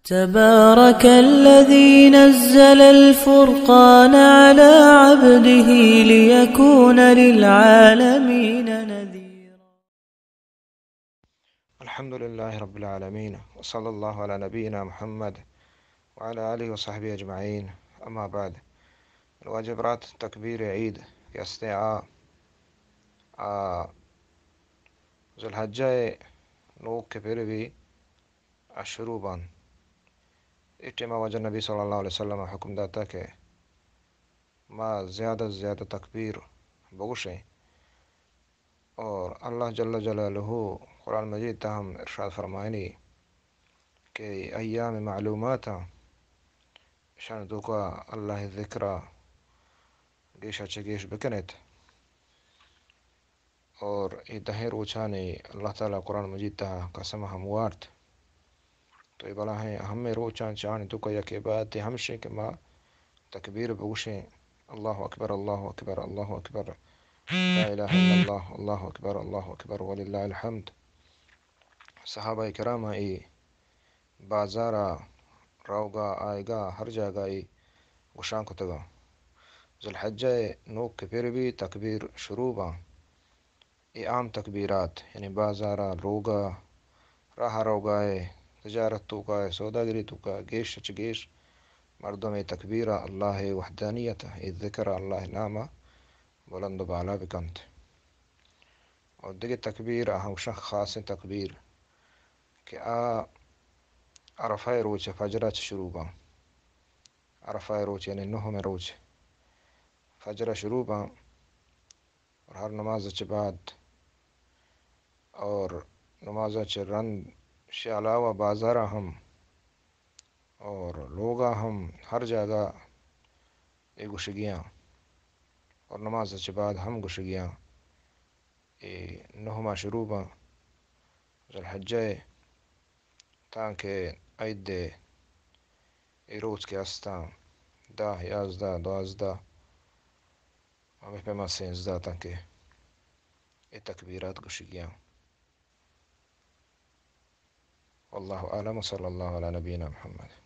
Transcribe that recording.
تبارك الذي نزل الفرقان على عبده ليكون للعالمين نذيرا. الحمد لله رب العالمين، وصلى الله على نبينا محمد وعلى آله وصحبه أجمعين. أما بعد، واجہ برات، تکبیر عید کہ استیں آ، آ ذوالحجہ نوک کہ پر بی، آ شروع بان۔ اے ٹائما واجہ نبی صلی اللہ علیہ وسلم حکم داتا کہ ما زیادہ زیادہ تکبیر بگوشیں۔ اور اللہ جل جلالہ قرآن مجید تہا ہم ارشاد فرمائنی کہ ایام معلومات، شان توکا اللہ ذکرا گیشا چہ گیش بکنیت۔ اور اے دہیں روچانی اللہ تعالی قرآن مجید تہا قسم ہم وارت۔ تو اے بلاہیں اہمیں روچاں چہ آنی توکا یک عبادتے ہمشیں کہ ما تکبیر بگوشیں، اللہ اکبر، اللہ اکبر، اللہ اکبر، لا الہ الا اللہ، اللہ اکبر، اللہ اکبر وللہ الحمد۔ صحابہ کرام اے بازارا روگا آئیگا ہر جاگہ اے گوشان کتگا۔ ذوالحجہ نوک کہ پر بی تکبیر شروع باں۔ اے عام تکبیرات، یعنی بازارا، لوگا، راہ روگائے، تجارت توکائے، سوداگری توکا گیش چہ گیش مردم اے تکبیرا اللہ وحدانیت، اے ذکر اللہ ناما بلند و بالا بکنت۔ اور دگہ تکبیر آہاں گوشاں خاصیں تکبیر کہ آ عرفہ روچ فجرا چہ شروع باں۔ عرفہ روچ یعنی نہمیں روچ فجرا شروع باں۔ اور ہر نماز چہ بعد اور نماز چہ رند، شی علاوہ بازارا ہم اور لوگا ہم ہر جاگہ اے گوشگیاں اور نماز چہ بعد ہم گوشگیاں۔ اے نہما شروع باں ذوالحجہ، تانکہ عید اے روچ کہ استاں، دہ، یازدہ، دوازدہ، ہمے پیما سینزدہ تاں کہ اے تکبیرات گوشگیاں۔ واللہ اعلم، وصلی اللہ علی نبینا محمد۔